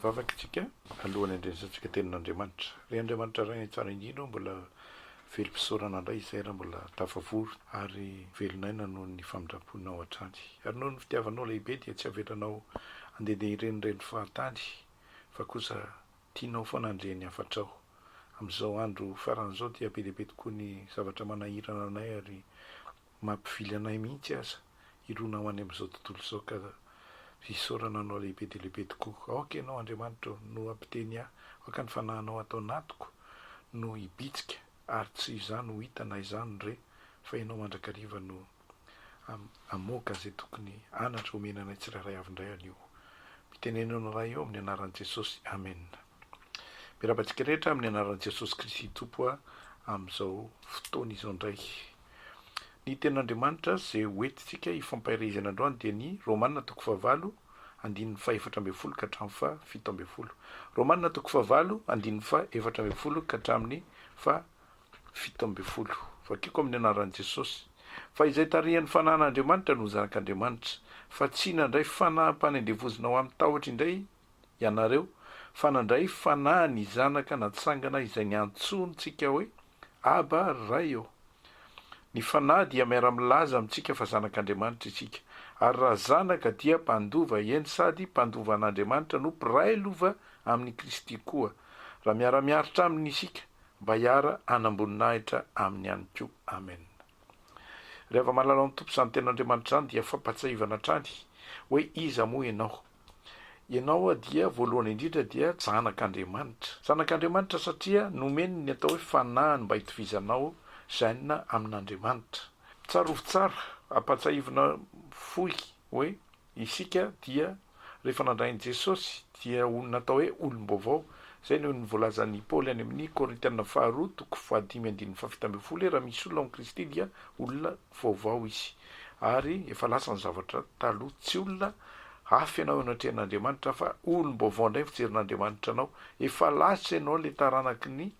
Hivavaka isika alohan'ny handrenesantsika tenin'Andriamanitra. Ry Andriamanitra Ray tsara indrindra ô, mbola velom-pisaorana indray izay raha mbola tafavory ary velon'aina noho ny famindram-ponao hatrany. Ary noho ny fitiavanao lehibe dia tsy avelanao handehandeha hirenireny fahatany fa kosa tianao foana handre ny hafatrao. Amin'izao andro farany izao dia be dia be tokoa ny zavatra manahirana anay ary Mampivily anay mihitsy aza hirona ho any amin'izao tontolo izao ka fisaorana anao lehibe dia lehibe tokoa. Aoka ianao Andriamanitra ô no hampiteny ahy, aoka ny fanahinao ato anatiko no hibitsika ary tsy izaho no hita na izaho no re fa ianao mandrakariva no hamoaka izay tokony anatra omena anay tsirairay avy indray anio. Miteneno ny Ray ô amin'ny anaran'i Jesosy. Amena. Miarahaba antsika rehetra amin'ny anaran'i Jesosy Kristy Tompo amin'izao fotoana izao indray. Ny tenin'Andriamanitra izay ho entintsika hifampaherezana androany dia ny Romana toko fahavalo andininy faha-14 ka hatramin'ny faha-17. Romana toko fahavalo andininy faha-14 ka hatramin'ny faha-17. Vakiko amin'ny anaran'i Jesosy. Fa izay tarihan'ny fanahin'Andriamanitra no zanak'Andriamanitra, fa tsy nandray fanahim-panendevozina ho amin'ny tahotra indray ianareo, fa nandray fanahy ny zanaka natsangana izay niantsoantsika hoe, Aba, Ray ô. Ny Fanahy dia miara-milaza amintsika fa zanak'Andriamanitra isika. Ary raha zanaka dia mpandova, eny sady mpandova an'Andriamanitra no mpiray lova amin'i Kristy koa, raha miara-miaritra Aminy isika, mba hiara-hanam-boninahitra Aminy ihany koa. Amena. Ry hava-malala ao amin'ny Tompo, izany Tenin'Andriamanitra izany dia fampahatsiahivana hatrany hoe iza moa ianao. Ianao dia voalohany indrindra dia zanak'Andriamanitra. Zanak'Andriamanitra satria nomeny ny atao hoe fanahiny mba hitovizanao gène amin'Andriamanitra. Tsarovy tsara, ampahatsiahivina fohy hoe isika dia rehefa nandray an'i Jesosy dia ho natao hoe olom-baovao. Izay no voalazan'i Paoly any amin'ny Korintiana faharoa toko fahadimy andininy fahafito ambin'ny folo hoe raha misy olona ao amin'i Kristy dia olona vaovao izy ary efa lasa ny zavatra taloha. Tsy olona hafa ianao eo anatrehan'Andriamanitra fa olom-baovao indray ny fijerin'Andriamanitra anao. Efa lasa ianao ilay taranaky ny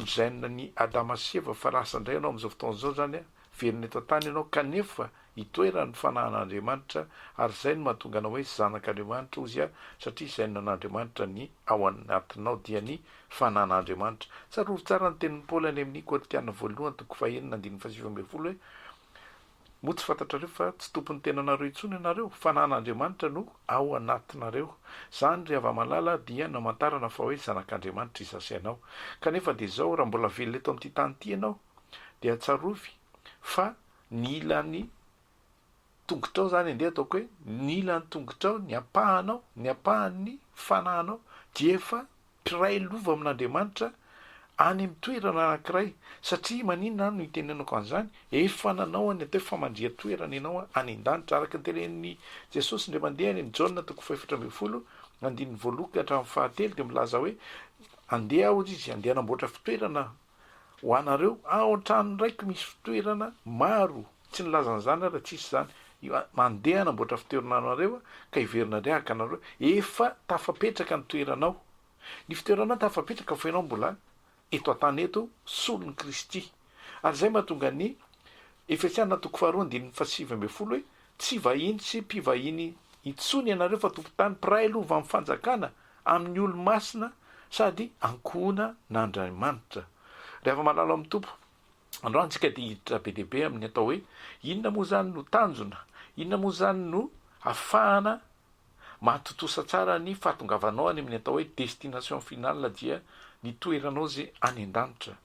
gène ny Adama sy Eva fa lasa indray ianao amin'izao fotoana izao izany a, velona eto an-tany ianao kanefa itoeran'ny fanahin'Andriamanitra ary izay no mahatonga anao hoe zanak'Andriamanitra hozy aho satria izay no nan'Andriamanitra ny ao anatinao dia ny fanan'Andriamanitra. Tsarovy tsara ny tenin'i Paoly any amin'ny Korintiana voalohany toko fahenina andininy fahasivy ambin'ny folo hoe, Moa tsy fantatrareo fa tsy tompon'ny tenanareo intsony ianareo? Fanan'Andriamanitra no ao anatinareo. Izany, ry hava-malala, dia namantarana fa hoe zanak'Andriamanitra izaho sy ianao. Kanefa dia izao, raha mbola velona eto amin'ity tany ity ianao, dia tsarovy fa ny ilan'ny tongotrao izany, andeha ataoko hoe ny ilan'ny tongotrao, ny ampahanao, ny ampahan'ny fanahinao dia efa mpiray lova amin'Andriamanitra any amin'ny toerana anankiray, satria maninona aho no itenenako an'izany? Efa nanao ny atao hoe famandrihan-toerana ianao any an-danitra, araka ny tenenin'i Jesosy indray mandeha any amin'ny Jaona toko faha-14, andininy voalohany ka hatramin'ny fahatelo, dia milaza hoe, Andeha aho, hoy Izy, andeha hanamboatra fitoerana ho anareo, ao an-tranon'ny Raiko misy fitoerana maro, tsy nilaza an'izany aho raha tsisy izany, mandeha hanamboatra fitoerana anareo aho, ka hiverina indray haka anareo, efa tafapetraka ny toeranao, ny fitoeranao tafapetraka fa ianao mbola eto an-tany eto solon'i Kristy, ary izay mahatonga ny Efesiana toko faharoa andininy fahasivy ambin'ny folo hoe, tsy vahiny sy mpivahiny intsony ianareo fa tompon-tany, mpiray lova amin'ny fanjakana, amin'ny olo-masina sady ankohonan'Andriamanitra. Ry hava-malala ao amin'ny Tompo, androany isika dia hiditra be dia be amin'ny atao hoe inona moa izany no tanjona, inona moa izany no afahana mahatontosa tsara ny fahatongavanao any amin'ny atao hoe destination finale dia ny toeranao izay any an-danitra.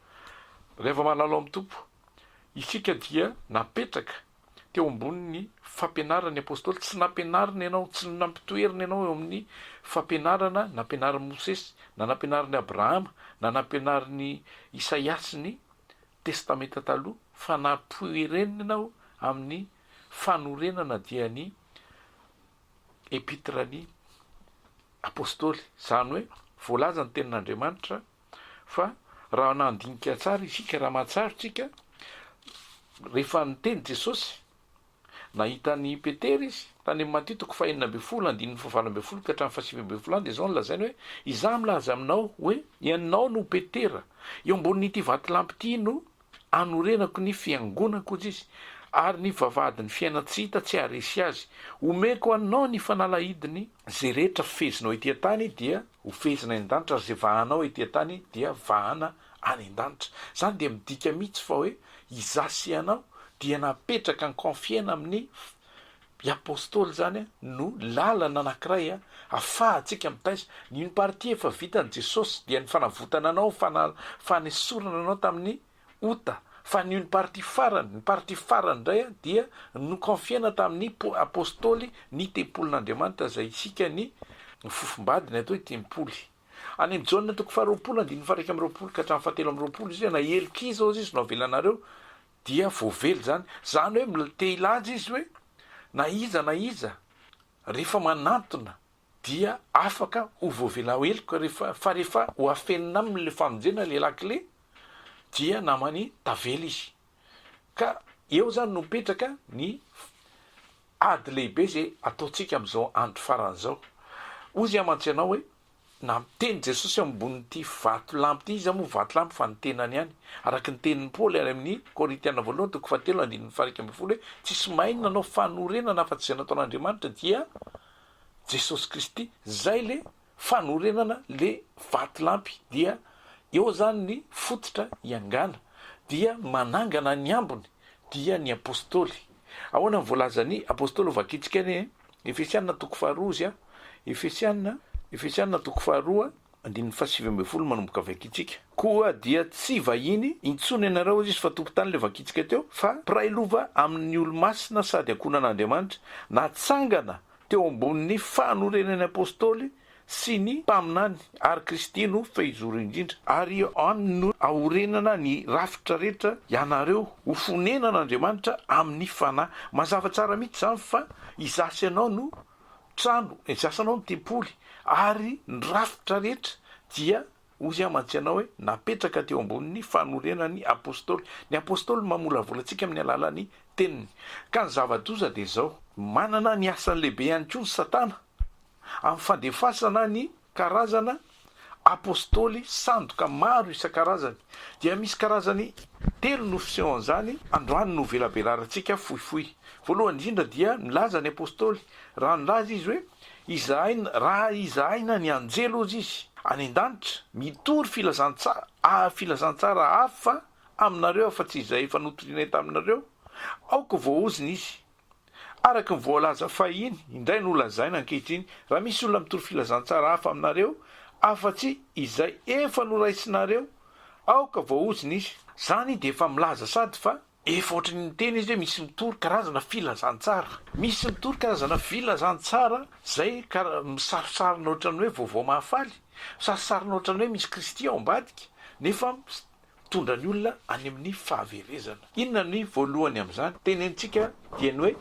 Ry hava-malala ao amin'ny Tompo, isika dia napetraka teo ambonin'ny fampianaran'ny Apostoly, tsy nampianarina ianao, tsy nampitoerina ianao eo amin'ny fampianarana nampianarin'i Mosesy, na nampianarin'i Abrahama, na nampianarin'i Isaia sy ny Testamenta Taloha, fa nampoirenina ianao amin'ny fanorenana dia ny Epitran'ny Apostoly. Izany hoe, voalaza ny Tenin'Andriamanitra Fa raha nandinika tsara isika, raha mahatsiaro tsika, rehefa niteny Jesosy, nahita an'i Petera izy, tany amin'ny Matio toko faha-16 andininy faha-18 ka hatramin'ny faha-19 any dia izao no lazainy hoe, Izaho milaza aminao hoe, ianao no Petera, eo ambonin'ity vatolampy ity no hanorenako ny fiangonako, hoy izy. Ary ny vavahadin'ny fiainan-tsy hita tsy haharesy azy. Omeko anao ny fanalahidiny, izay rehetra fehezinao ety an-tany dia ho fehezina any an-danitra, ary izay vahanao ety an-tany dia vahana any an-danitra. Izany dia midika mihitsy fa hoe izaho sy ianao dia napetraka ny-confier-na amin'ny Apostoly izany no lalana anankiray afahantsika mitaiza. Ny une partie efa vitan'i Jesosy dia ny fanavotana anao, fanesorana anao tamin'ny ota. Fa ny une partie farany, ny partie farany indray dia no-confier-na tamin'ny Apostoly ny tempolin'Andriamanitra izay isika ny fofombadiny atao hoe tempoly. Any amin'ny Jaona toko faharoapolo andininy faha-21 ka hatramin'ny fahatelo-amby-roapolo izy hoe na heloka iza hozy izy no avelanareo dia voavela izany. Izany hoe te hilaza izy hoe na iza na iza rehefa manantona dia afaka ho voavela heloka rehefa fa rehefa ho afenina aminy le famonjena le lakile dia namany tavela izy. Ka eo zany no mipetraka ny ady lehibe zay ataontsika am'zao andro farany zao. Hozy aho mantsy anao hoe na miteny Jesosy eo ambonin'ity vatolampy ity, iza moa vatolampy fa ny tenany ihany, araka ny tenin'i Paoly any amin'ny Korintiana voalohany toko fahatelo andininy faha-11 hoe tsisy mahay nanao fanorenana afa-tsy izay nataon'Andriamanitra dia Jesosy Kristy, zay le fanorenana le vatolampy dia eo zany ny fototra iangana dia manangana ny ambiny dia ny apostoly. Ahoana ny voalazan'ny apostoly ho vakintsika anie e? Efesiana toko faharoa ozy a. Efesiana, Efesiana toko faharoa, andininy fahasivy ambin'ny folo manomboka vakintsika. Koa dia tsy vahiny intsony ianareo ozy izy fa tompon-tany le vakintsika teo fa mpiray lova amin'ny olo-masina sady ankohonan'Andriamanitra, natsangana teo ambonin'ny fanorenan'ny apostoly sy ny mpaminany, ary Kristy no fehizoro indrindra, ary eo Aminy no aorenana ny rafitra rehetra, ianareo ho fonenan'Andriamanitra amin'ny Fanahy. Mazava tsara mihitsy izany fa izaho sy ianao no trano, izaho sy ianao no tempoly, ary ny rafitra rehetra dia, hoy aho mantsy ianao hoe, napetraka teo ambonin'ny fanorenan'ny apostoly. Ny apostoly no mamolavola antsika amin'ny alalan'ny teniny. Ka ny zava-doza dia izao, manana ny asany lehibe ihany koa ny Satana, amin'ny fandefasana ny karazana Apostoly sandoka maro isan-karazany. Dia misy karazany telo no fisehon'izany androany no velabelarantsika fohifohy. Voalohany indrindra dia milaza ny Apostoly, raha nilaza izy hoe, Izahay, raha izahay na ny anjely hozy izy, any an-danitra, mitory filazantsa, filazantsara hafa aminareo afa-tsy izay efa notorianay taminareo, aoka voaozona izy. Araka ny voalaza fahiny, indray no lazaina ankehitriny, raha misy olona mitory filazantsara hafa aminareo, afa-tsy izay efa noraisinareo, aoka voaozona izy. Izany dia efa milaza sady fa efa ohatry ny niteny izy hoe misy mitory karazana filazantsara. Misy mitory karazana filazantsara izay kara misarisarina ohatran'ny hoe vaovao mahafaly, misarisarina ohatran'ny hoe misy Kristy ao ambadika, nefa mitondra ny olona any amin'ny fahaverezana. Inona ny voalohany amin'izany? Tenenintsika dia ny hoe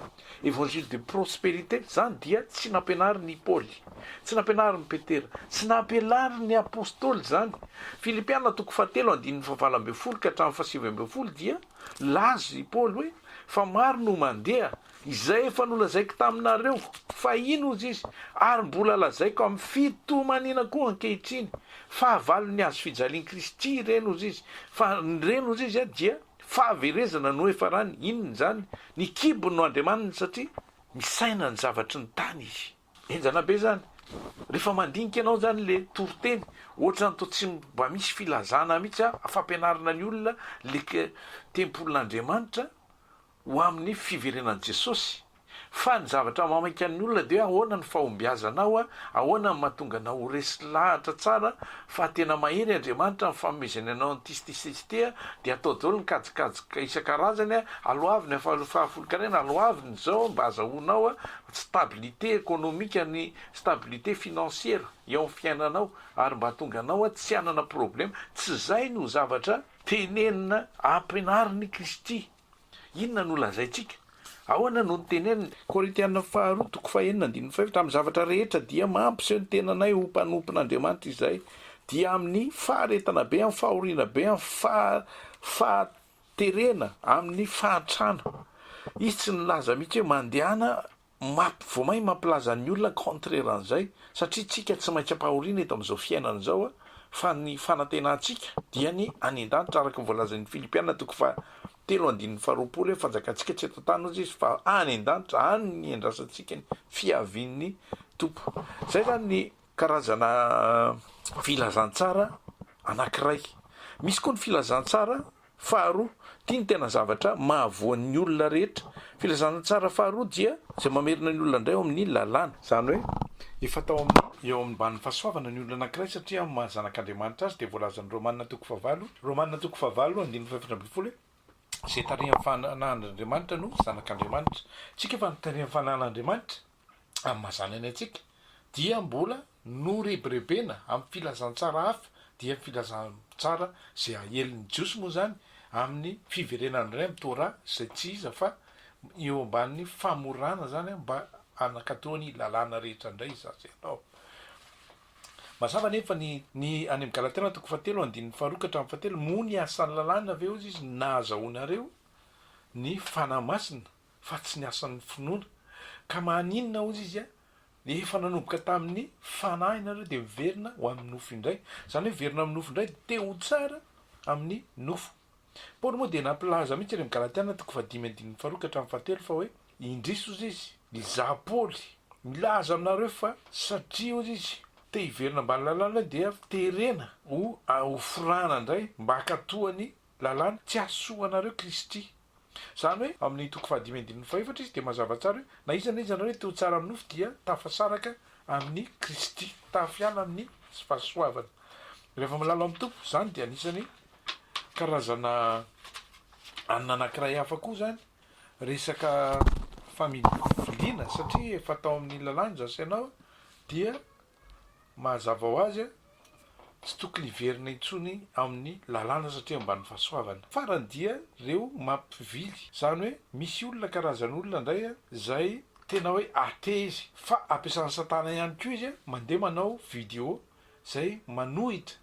évangile de prospérité, izany dia tsy nampianarin'i Paoly, tsy nampianarin'i Petera, tsy nampianarin'ny Apostoly izany. Filipiana toko fahatelo andininy fahavalo ambin'ny folo ka hatramin'ny fahasivy ambin'ny folo dia laza i Paoly hoe fa maro no mandeha Izay efa nolazaiko taminareo fahiny, hozy izy, ary mbola lazaiko amin'ny fitomaniana koa ankehitriny, fahavalon'ny hazo fijalian'i Kristy ireny, hozy izy, fa ireny, hozy izy, dia fahaverezana no hefarany, inona izany? Ny kibony no andriamaniny, satria misaina ny zavatry ny tany izy. Henjana be izany. Rehefa mandinika ianao izany le toriteny, ohatran'ny toa tsy mba misy filazana mihitsy fampianarana ny olona le tempolin'Andriamanitra, ho amin'ny fiverenan'i Jesosy. Fa ny zavatra mamaika ny olona dia hoe ahoana ny fahombiazanao, ahoana ny mahatonga anao ho resy lahatra tsara fa tena mahery Andriamanitra amin'ny fanomezany anao an'ity sy ity sy ity, dia atao daholo ny kajikajy isan-karazany, aloavy ny fahafolonkarena, aloavy ny izao mba azahoanao stabilité économique ny stabilité financière eo amin'ny fiainanao ary mba hahatonga anao tsy hanana problème. Tsy izay no zavatra tenenina ampianarin'i Kristy. Inona no lazaintsika? Ahoana no niteneniny? Korintiana faharoa toko fahenina andininy fahefatra, Amin'ny zavatra rehetra dia mampiseho ny tenanay ho mpanompon'Andriamanitra izahay, dia amin'ny faharetana be, amin'ny fahoriana be, amin'ny fahaterena, amin'ny fahantrana. Izy tsy nilaza mihitsy hoe mandehana Map vao may mampilaza ny olona contraire an'izay satria tsika tsy maintsy ampahoriana eto amin'izao fiainana izao a, fa ny fanantenantsika dia ny any an-danitra araka ny voalazan'ny Filipiana toko faha. telo andininy faharoapolo hoe fanjakantsika tsy eto an-tany hozy izy fa any an-danitra, any ny iandrasantsika ny fiavian'ny Tompo. Izay izany ny karazana filazantsara anankiray. Misy koa ny filazantsara faharoa, ity no tena zavatra mahavoa ny olona rehetra. Filazantsara faharoa dia izay mamerina ny olona indray ao amin'ny lalàna. Izany hoe efa tao amin'ny eo ambanin'ny fahasoavana ny olona anankiray satria amin'ny maha zanak'Andriamanitra azy dia voalazan'ny Romana toko fahavalo, Romana toko fahavalo andininy faha-14 hoe izay tarihan'ny fanahin'Andriamanitra no zanak'Andriamanitra. Tsika efa notarihan'ny fanahin'Andriamanitra amin'ny maha zanany antsika dia mbola norebirebena amin'ny filazantsara hafa dia ny filazantsara izay aelin'ny Jiosy moa izany amin'ny fiverenana indray amin'ny Torah izay tsy iza fa eo ambanin'ny famorana izany mba hanakatoa ny lalàna rehetra indray izaho sy ianao. Mazava anefa ny ny any amin'ny Galatiana toko fahatelo andininy faharoa ka hatramin'ny fahatelo, moa ny asan'ny lalàna ve hozy izy no nahazahoanareo ny Fanahy Masina fa tsy ny asan'ny finoana? Ka maninona hozy izy a, efa nanomboka tamin'ny Fanahy nareo dia miverina ho amin'ny nofo indray? Izany hoe miverina amin'ny nofo indray dia te ho tsara amin'ny nofo. Paoly moa dia nampilaza mihitsy any amin'ny Galatiana toko fahadimy andininy faharoa ka hatramin'ny fahatelo fa hoe, Indrisy hozy izy, izaho Paoly, milaza aminareo fa satria hozy izy, te hiverina ambany lalàna dia terena ho hoforahana indray mba hankatoa ny lalàna, tsy hahasoa anareo Kristy. Izany hoe, amin'ny toko fahadimy andininy fahefatra izy dia mazava tsara hoe, na iza na iza anareo te ho tsara amin'ny nofo dia tafasaraka amin'i Kristy, tafiala amin'ny fahasoavana. Rehefa milala amin'ny Tompo, izany dia anisany karazana hanina anankiray hafa koa izany, resaka familiana satria efa tao amin'ny lalàna izaho sy ianao dia mazava ho azy tsy tokony hiverina intsony amin'ny lalàna satria ambany fahasoavana. Farany dia ireo mampivily, izany hoe misy olona karazan'olona indray izay tena hoe athée izy fa ampiasan'i satana ihany koa izy mandeha manao video izay manohitra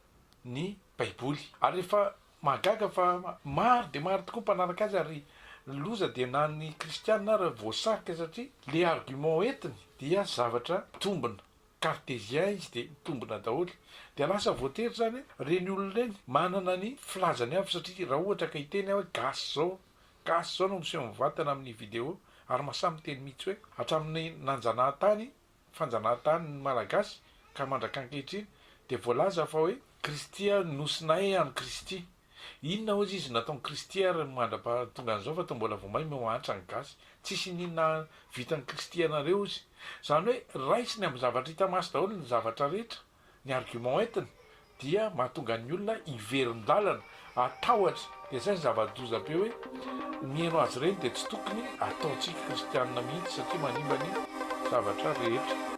ny baiboly ary rehefa mahagaga fa maro dia maro tokoa mpanaraka azy ary ny loza dia na ny kristiana ara voasarika satria le argument entiny dia zavatra mitombina, cartésien izy dia mitombina daholo dia lasa voatery zany reny olona ireny manana ny filazany avy satria raha ohatra ka hiteny aho hoe gasy zao gasy zao no miseho mivantana amin'ny video ary mahasahy miteny mihitsy hoe hatramin'ny nanjanahantany fanjanahantany ny Malagasy ka mandrak'ankehitriny dia voalaza fa hoe Kristy nosinay an'i Kristy. Inona hozy izy nataon'i Kristy ary mandra-pahatongan'izao fa toa mbola vao may mahantra ny gasy. Tsisy ininona vitan'i Kristy anareo hozy. Izany hoe raisiny amin'ny zavatra hita maso daholo ny zavatra rehetra. Ny argument entiny dia mahatonga ny olona hiverin-dalana, hatahotra, dia zay ny zava-doza be hoe miheno azy ireny dia tsy tokony ataontsika kristianina mihitsy satria manimba ny zavatra rehetra.